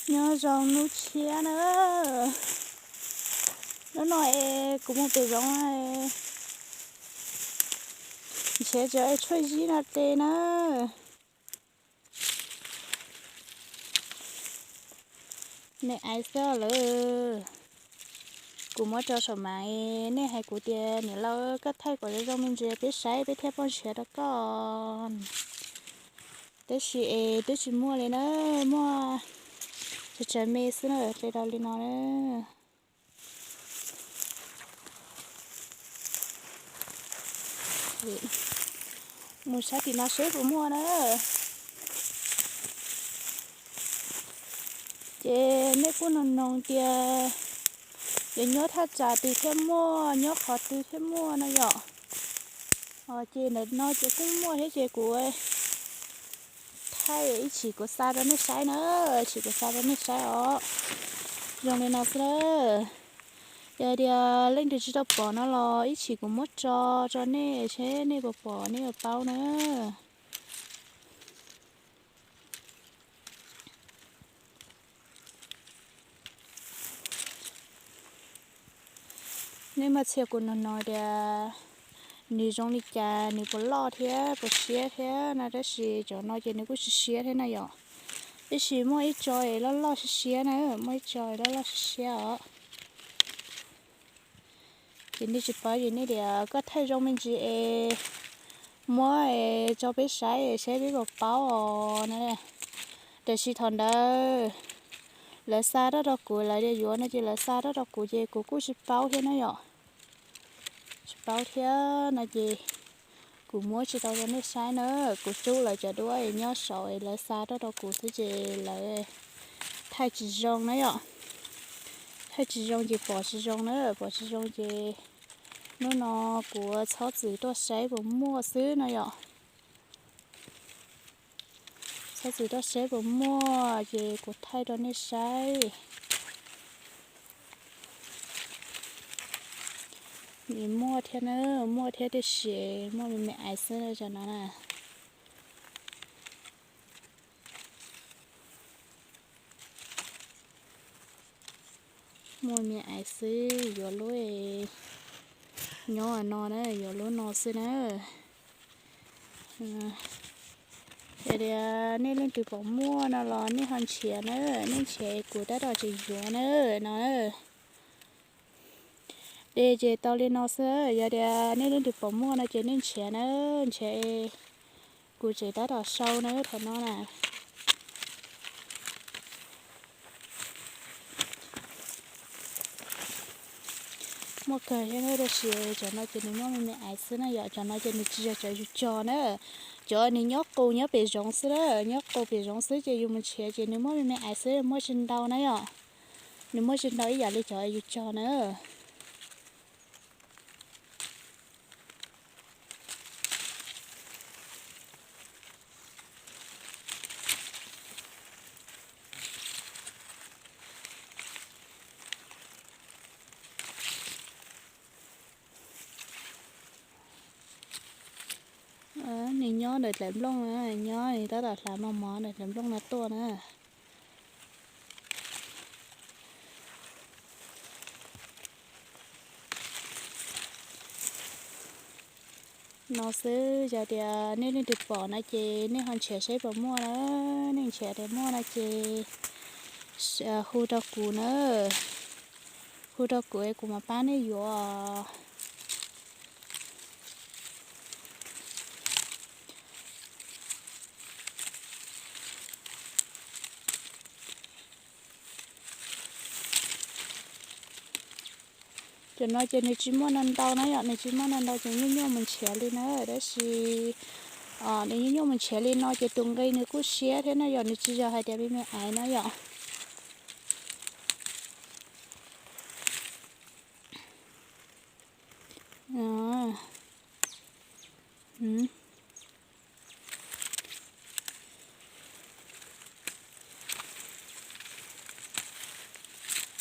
Nyob zoo hnub tshiab na. Hnub no es kuv mus pem zoov, nrhiav cov tshuaj zib no de na. Nej ais xwb lawm. Kuv muab rau saum mas, nej hais kuv tias niam laus koj thaij kom zoo zoo me ntsis peb saib peb thiaj paub nrhiav rau koj. Tab sis es twb tsis muaj li na, muaj tsawg tsawg me xwb na, de rau li no na. Mus saib tim no seb puas muaj na. Ces nej kuj noog noog tias yuav nyob thaj tsam twg thiaj muaj, nyob qhov twg thiaj muaj no yom. Ces ntawm no ces kuj muaj thiab ces kuv thaij ib chim kuv xa rau nej saib na, ib chim kuv xa rau nej saib os. Zoo li no xwb na. Yog tias leej twg tsis tau pom no los ib chim kuv muab tso rau nej seb nej puas pom nej yuav paub na. Nej mas txhia kuv noog noog tias nws zoo li cas, nws puas loj thiab puas siab thiab no, tab sis cov no ces nws kuj siab siab thiab na yom. Tab sis muaj ib tso es loj loj siab siab na, muaj ib tso es loj loj siab siab os. Ces nej tsis paub ces nej tias koj thaij zoo me ntsis es muab es tso peb saib saib peb puas paub os na. Tiam sis thaum ntawd lawv xa tuaj rau kuv, lawv tias yuav no ces lawv xa tuaj rau kuv ces kuv kuj tsis paub thiab na yom. Tsis paub thiab no ces kuv muab tsis tau rau nej saib na. Kuv rub lawv cov duab es nyob saud es lawv xa tuaj rau kuv xwb ces lawv thaij tsis zoo na yom. Thaij tsis zoo ces pom tsis zoo na, pom tsis zoo ces hnub no kuv txhob txwm tuaj saib puas muaj xwb no yom. Txhob txwm tuaj saib puas muaj ces kuv thaij rau nej saib. Nws muaj thiab na, muaj thiab tiam sis muaj me me aiv xwb na cov no na. Muaj me aiv xwb, yuav lub nyob no na, yuav lub no xwb na. Yog tias nej leej twg pom muaj no los nej ho nrhiav na, nej nrhiav kuv tab tom tseem yuav na no. De ces tau li no xwb, yog tias nej leej twg pom muaj no ces nej nrhiav na, nrhiav kuv tseem tab tom sau na thaum no na. Muaj kawg thiab tab sis cov no ces nws muaj me me aiv xwb na yom, cov no ces nws tsis yog cov yus cog na. Cov nws nyob qus nyob pem zoov xwb na, nyob qus pem zoov xwb ces yus mus nrhiav ces nws muaj me me aiv xwb, muaj tsis ntau na yom. Nws muaj tsis ntau ib yam li cov yus cog na. Nws nyob ntawm dlaim nplooj na, nyob nws tab tom hlav mos mos ntawm dlaim nplooj no tuaj na. No xwb, yog tias nej leej twg pom no ces nej ho nrhiav saib puas muaj na, nej nrhiav tias muaj no ces hu rau kuv na, hu rau kuv es kuv mam pab nej yuav. Cov no ces nws tsis muaj no ntau na yom, nws tsis muaj no ntau ces nyuaj nyuaj mus nrhiav li na, tab sis nws nyuaj nyuaj mus nrhiav li no ces tus nqi nws kuj siab thiab na yom, nws tsis yog hais tias me me aiv na yom.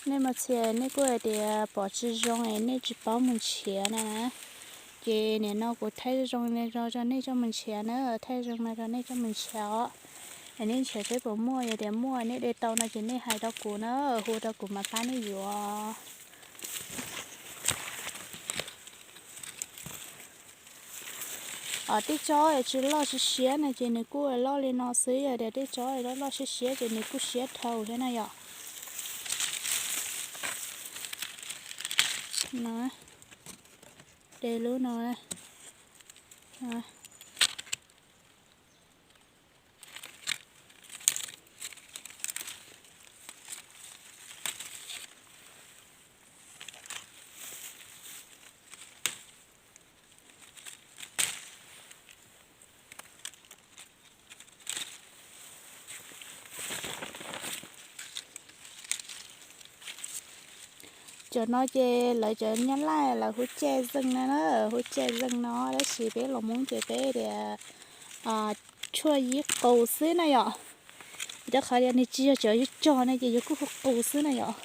Nej mas txhia nej kuj hais tias pom tsis zoo es nej tsis paub mus nrhiav na. Ces nim no kuv thaij zoo no rau nej coj mus nrhiav na, thaij zoo no rau nej coj mus nrhiav os. Nej nrhiav seb puas muaj, yog tias muaj nej de tau no ces nej hais rau kuv na, hu rau kuv mam pab nej yuav. Tej tsob tsis loj siab siab no ces nws kuj loj li no xwb, yog tias tej tsob loj loj siab siab ces nws kuj siab dhau thiab na yom. De lub no. Cov no ces lawv cov Nyab Laj lawv hu caj zeej na, hu caj zeej no, tab sis peb los Hmoob ces peb tias tshuaj yib qus xwb na yom. Rau qhov tias nws tsis yog cov yus cog no ces yus kuj hu qus xwb na yom.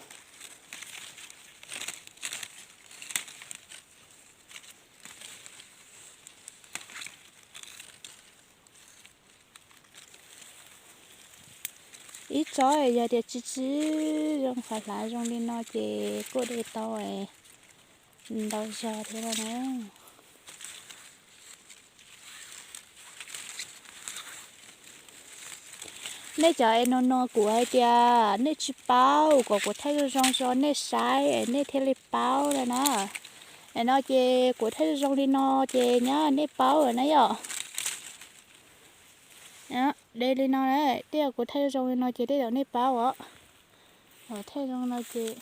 Ib tsob yog tias tsis tsis zoo qhov hlav zoo li no ces kuj de tau ntau zog thiab na. Nej cov es no no kuv hais tias nej tsis paub, kom kuv thaij zoo zoo rau nej saib nej thiaj li paub na. Es no ces kuv thaij zoo zoo li no ces nyab nej paub na yom. De li no, tej kuv thaij zoo zoo li no ces tej zaum nej paub os. Thaij zoo no ces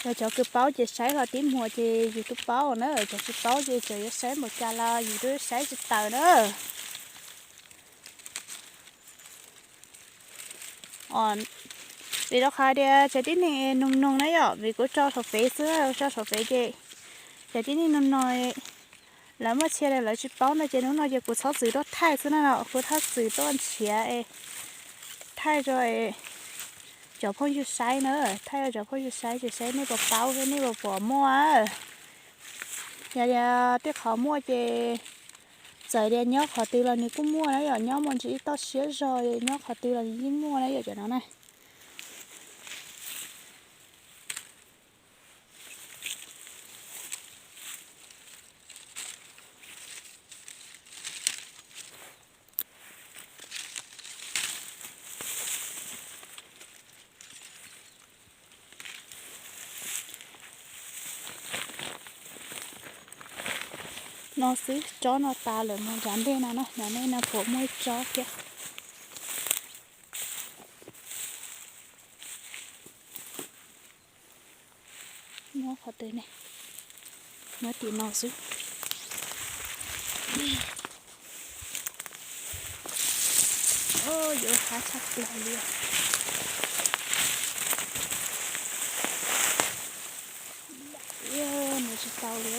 yog cov kws paub ces saib hlo tib muag ces yus twb paub na, cov tsis paub ces txawm yuav saib npaum cas los yus twb saib tsis taus na. Vim rau qhov tias cov tib neeg noog noog na yom, vim kuv tso saum fev xwb, tso saum fev ces cov tib neeg noog noog lawv muaj txhia lawv tsis paub no ces hnub no ces kuv txhob txwm tuaj thaij xwb na, kuv txhob txwm tuaj nrhiav thaij rau cov phooj ywg saib na, thaij rau cov phooj ywg saib ces saib nej puas paub thiab nej puas pom muaj. Yog tias tej qhov muaj ces txawm tias nyob qhov twg los nws kuj muaj na yom, nyob muaj ntsis ib toj siab zog, nyob qhov twg los nws yeej muaj na yom cov no na. No xwb, tsob no tas lawm mus nram ntej no na, nram ntej no puas muaj ib tsob thiab. Nyob qhov twg ne? Nyob tim no xwb. Yuav hab tshaj plaws li. Mus tsis tau li,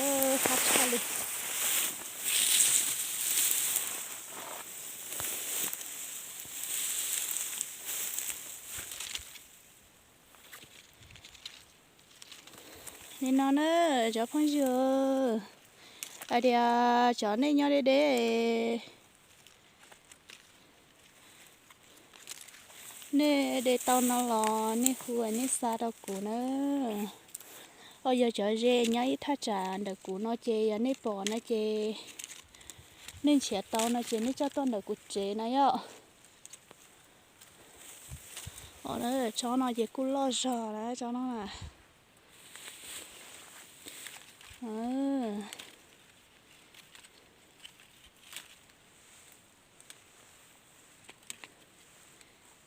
hab tshaj li. Li no na, cov phooj ywg, hais tias cov nej nyob deb deb, nej de tau no los nej hu nej xa rau kuv na. Yog cov ze nyob ib thaj tsam ntawm kuv no ces yog nej pom no ces nej nrhiav tau no ces nej coj tuaj ntawm kuv tsev na yom. Tsob no ces kuj loj zog na tsob no na.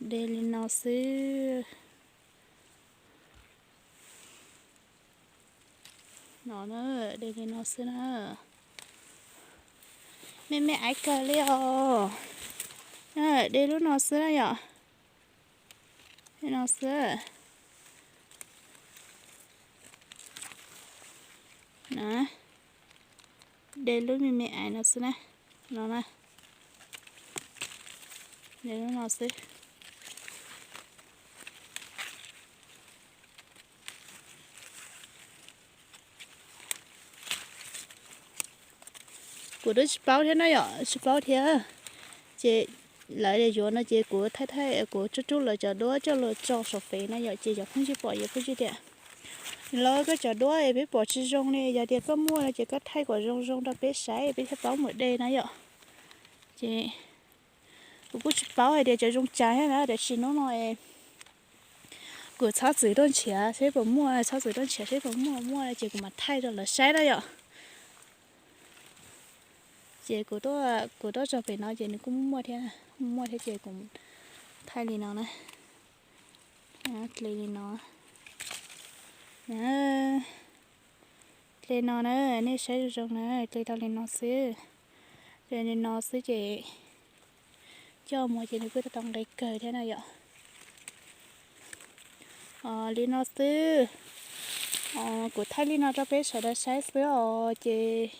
De li no xwb. No, de li no xwb na. Me me aiv kawg li os. De lub no xwb na yom. Li no xwb. De lub me me aiv no xwb na. No na. De lub no xwb. Kuv twb tsis paub thiab na yom, tsis paub thiab. Ces lawv yuav no ces kuv thaij thaij, kuv rub rub lawv cov duab coj los tso saum fev na yom, ces cov phooj ywg pom ces phooj ywg tias, lawv koj cov duab es peb pom tsis zoo li, yog tias koj muaj no ces koj thaij kom zoo zoo rau peb saib peb thiaj paub mus de na yom. Ces kuv kuj tsis paub hais tias cov zoo cas thiab na, tiam sis hnub no kuv txhob txwm tuaj nrhiav seb puas muaj, txhob txwm tuaj nrhiav seb puas muaj, muaj ces kuv mam thaij rau lawv saib na yom. Ces kuv tuaj tso pem no ces nws kuj muaj thiab, muaj thiab ces kuv thaij li no na. Dle li no, dle no na, nej saib zoo zoo na, dle tau li no xwb. Dle li no xwb ces coj mus ces nws kuj tau nqe kawg thiab na yom. Li no xwb, kuv thaij li no rau peb sawv daws saib xwb os, ces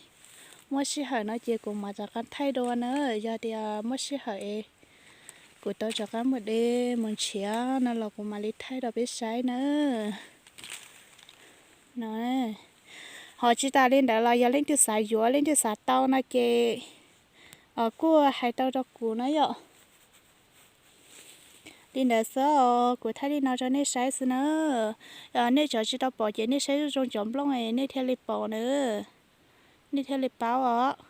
muaj sij hawm no ces kuv mam rov qab thaij dua na. Yog tias muaj sij hawm es kuv tau rov qab mus de mus nrhiav no los kuv mam li thaij rau peb saib na. No, ho tsis tas li ntawd los yog leej twg xav yuav leej twg xav tau no ces kuj hais tau rau kuv na yom. Li ntawd xwb os, kuv thaij li no rau nej saib xwb na. Nej cov tsis tau pom ces nej saib zoo zoo cov nplooj nej thiaj li pom na, nej thiaj li paub os.